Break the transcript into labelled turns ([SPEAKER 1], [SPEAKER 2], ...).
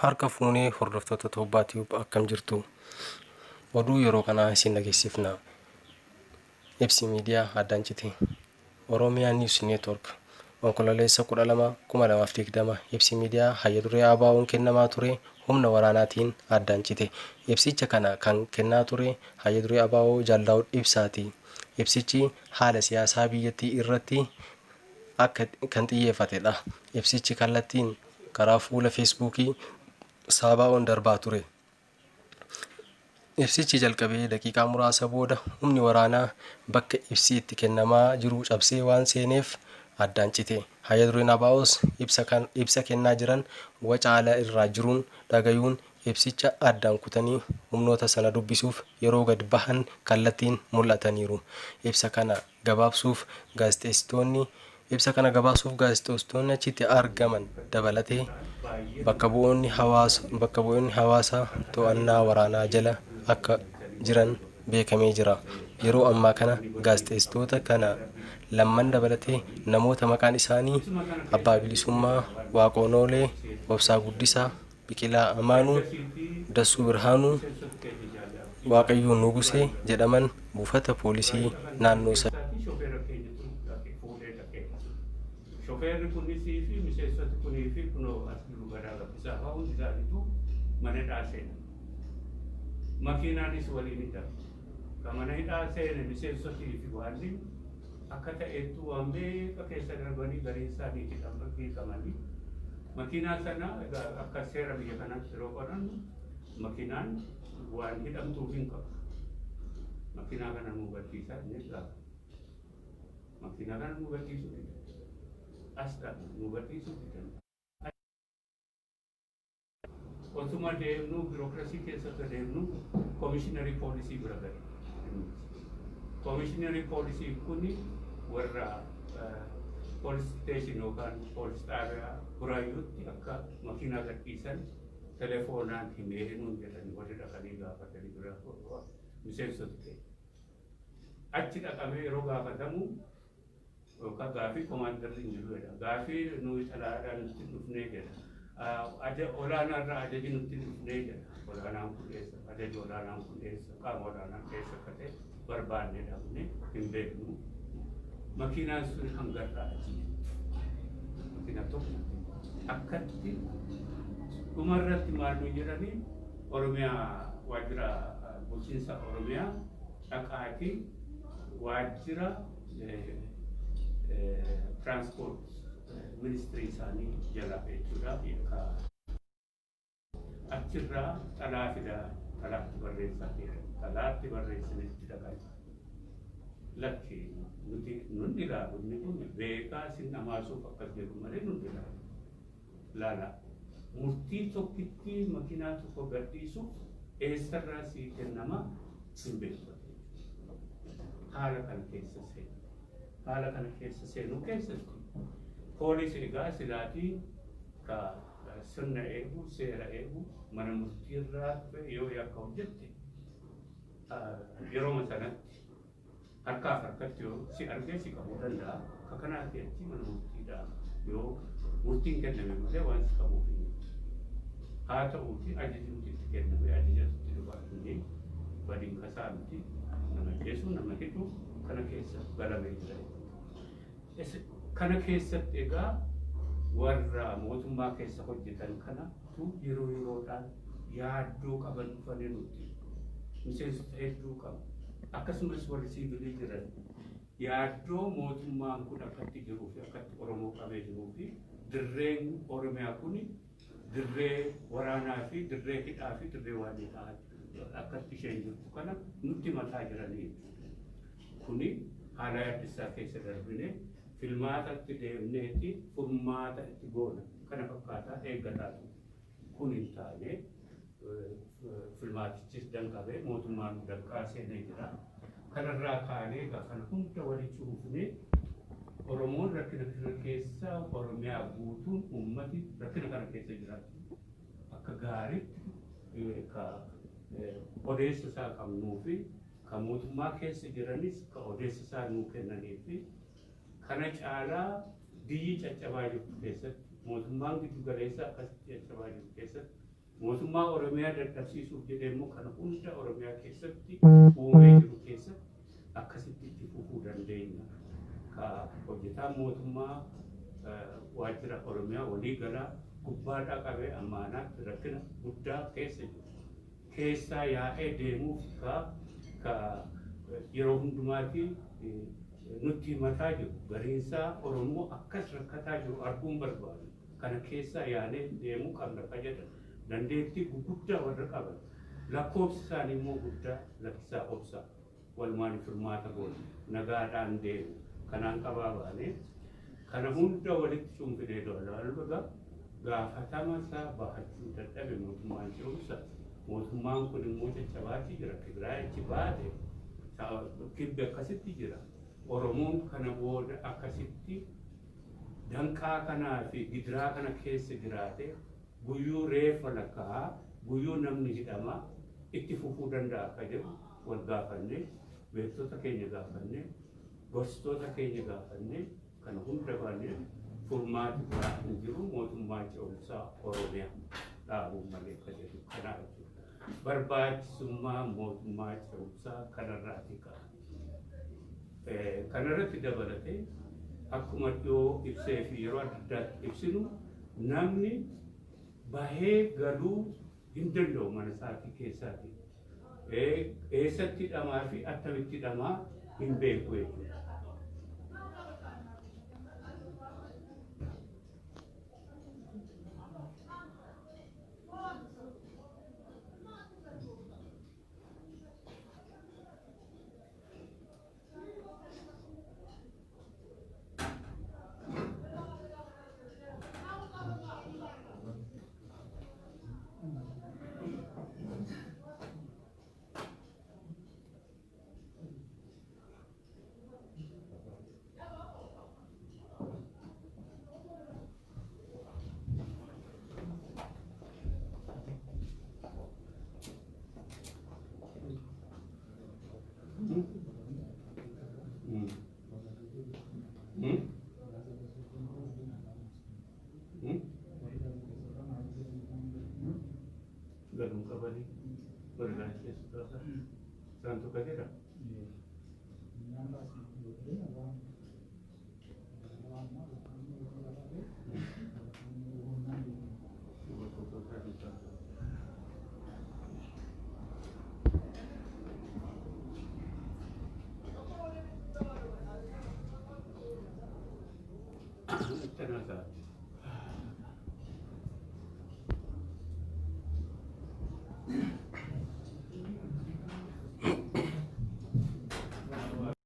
[SPEAKER 1] Harka fuunee hordoftoota Toobbaa Tube akkam jirtu? Oduu yeroo kanaa isin dhageessifna. Ibsi miidiyaa addaan cite. Oromia News Network Onkololeessa 12, 2020 Ibsi miidiyaa hayya duree ABOn kennamaa ture humna waraanaatiin addaan cite. Ibsicha kana kan kennaa ture hayya duree ABO Jaal Daawud Ibsaati. Ibsichi haala siyaasaa biyyattii irratti akka kan xiyyeeffatedha. Ibsichi kallattiin karaa fuula Feesbuukii Saabaa'oon darbaa ture. Ibsichi jalqabee daqiiqaa muraasa booda humni waraanaa bakka ibsi itti kennamaa jiru cabsee waan seeneef addaan cite. Hayya dureen ABOs ibsa kan ibsa kennaa jiran waca ala irraa jiruun dhagayuun ibsicha addaan kutanii humnoota sana dubbisuuf yeroo gad bahan kallattiin mul'ataniiru. Ibsa kana gabaabsuuf gaazexeessitoonni Ibsa kana gabaasuuf gaazexeessitoonni achitti argaman dabalatee bakka bu'oonni hawaasa bakka bu'oonni hawaasaa to'annaa waraanaa jala akka jiran beekamee jira. Yeroo ammaa kana gaazexeessitoota kana lamman dabalatee namoota maqaan isaanii Abbaa Bilisummaa Waaqoo Noolee, Obsaa Guddisaa, Biqilaa Amaanuu, Dassuu Birhaanuu, Waaqayyoo Nugusee jedhaman buufata poolisii naannoo
[SPEAKER 2] Shofeerri kunisii fi miseensoti kunii fi kunoo as jiru Gadaa Gabbisaa fa'aa hundi isaaniitu mana hidhaa seenan. Makiinaanis waliin hidhame. Ka mana hidhaa seene miseensotii fi waanni akka ta'ettuu waan meeqa keessa darbanii gariin isaanii hidhama hiikamanii makiinaa sana egaa akka seera biyya kanaatti yeroo qorannu makiinaan waan hidhamtuuf hin qabu. Makiinaa kana nuu gadhiisaa jennee gaafanne. Makiinaa kana nuu gadhiisuu didan. As dhaqna nuu gadhiisuu didan. Otuma deemnuu birookirasii keessa otoo deemnuu koomishiinarii poolisii bira ga'e. Koomishiinarii poolisii kun warra poolis station yookaan poolis xaabiyaa Buraayyuutti akka makiinaa gadhiisan telefoonaan himee nuun jedhani warri dhaqanii gaafatanii bira miseensota ta'e. Achi dhaqamee yeroo gaafatamu yookaan gaafii komaandarri hin jiru jedha. Gaafii nuyi xalayaadhaan nutti hin dhufnee jedha. Aja olaanaarraa ajaji nutti hin dhufnee jedha. Olaanaan kun eessa? Ajaji olaanaan kun eessa? Qaama olaanaan eessa akka ta'e barbaannee dhabne hin beeknu. Makiinaan sun hangarraa achi jirti. Makiinaa tokko akkatti dhumarratti maal nuun jedhanii Oromiyaa waajjira bulchiinsa Oromiyaa dhaqaatii waajjira tiraanspoort ministirii isaanii jala jechuudha. Ka achirraa xalaa fidaa xalaatti barreessaa jedhan. Xalaatti barreessinetti dhaqan. Lakki nuti nun ilaalu inni kun beekaa isin dhamaasuuf akkas jedhu malee nun ilaalu. Laala murtii tokkittii makiinaa tokko gadhiisuuf eessarraa sii kennama hin beeku. Haala kana keessa seenu. Haala kana keessa seenuu keessatti poolisii egaa silaatii ka sirna eegu, seera eegu, mana murtiirraa dhufe yoo yakka hojjette yerooma sanatti harkaaf harkatti yoo si argee si qabuu danda'a. Ka kanaati achi mana murtiidhaa yoo murtiin kenname malee waan si qabuuf hin jiru. Haa ta'uuti ajajumti itti kenname ajajatu itti dhufa inni badiin kasaa miti nama ajjeesuu nama hidhu kana keessa galamee jira jechuudha. Kana keessatti egaa warra mootummaa keessa hojjetan kanatu yeroo yeroodhaan yaaddoo qaban dhufanii nutti miseensota hedduu qabu. Akkasumas warri siivilii jiran yaaddoo mootummaan kun akkatti jiruu fi akkatti Oromoo qabee jiruu fi dirreen Oromiyaa kun dirree waraanaa fi dirree hidhaa fi dirree waan ta'aa akkatti isheen jirtu kana nutti mataa jiranii. Kuni haala yaaddessaa keessa darbine filmaatatti deemneeti furmaata itti goona kana fakkaataa eeggataa ture. Kun hin taane filmaatichis danqamee mootummaan danqaa seenee jira. Kanarraa kaanee egaa kana hunda walii cuunfinee Oromoon rakkina kana keessa Oromiyaa guutuun uummati rakkina kana keessa jiraatu akka gaariitti ka odeessa isaa qabnuu fi ka mootummaa keessa jiranis ka odeessa isaa nuu kennanii fi kana caalaa biyyi caccabaa jirtu keessatti mootummaan giddu galeessaa akkasitti caccabaa jiru keessatti Mootummaa Oromiyaa dadhabsiisuuf jedhee immoo kana hunda Oromiyaa keessatti uumee jiru keessatti akkasitti itti fufuu dandeenya. Ka hojjetaan mootummaa waajjira Oromiyaa walii galaa gubbaadhaa qabee ammaanaatti rakkina guddaa keessa jiru. Keessaa yaa'ee deemuuf ka yeroo hundumaatti nutti himataa jiru. Gariinsaa Oromoo akkas rakkataa jiru arguun barbaadu. Kana keessaa yaanee deemuu qabna ka jedhan. Dandeettii guguddaa warra qaban. Lakkoofsi isaanii immoo guddaa lakkisaa obsaa. Walumaan firmaata goona. Nagaadhaan deemu. Kanaan qabaa baanee kana hunda walitti cuunfinee ilaalu gaafatama isaa bahachuu dadhabe mootummaan ce'umsa. Mootummaan kun immoo caccabaatti jira. Tigraay achi baate kibbi akkasitti jira. Oromoon kana booda akkasitti danqaa kanaa fi gidiraa kana keessa jiraate guyyuu reeffa lakkaa'aa guyyuu namni hidhamaa itti fufuu danda'a akka jedhu wal gaafannee beektota keenya gaafannee gorsitoota keenya gaafannee kana hunda baannee furmaati biraa hin jiru mootummaa ce'umsaa Oromiyaa dhaabuu malee akka jedhu kanaa jechuudha. Barbaachisummaa mootummaa ce'umsaa kanarraati ka'a. Kanarratti dabalatee akkuma dhiyoo ibsee fi yeroo adda addaatti ibsinu namni bahee galuu hin danda'u mana isaatii keessaati. Eessatti hidhamaa fi attamitti hidhamaa hin beeku jechuudha. Galuu qabanii warra gaazexeessitoota isaan tokko jedha. Itti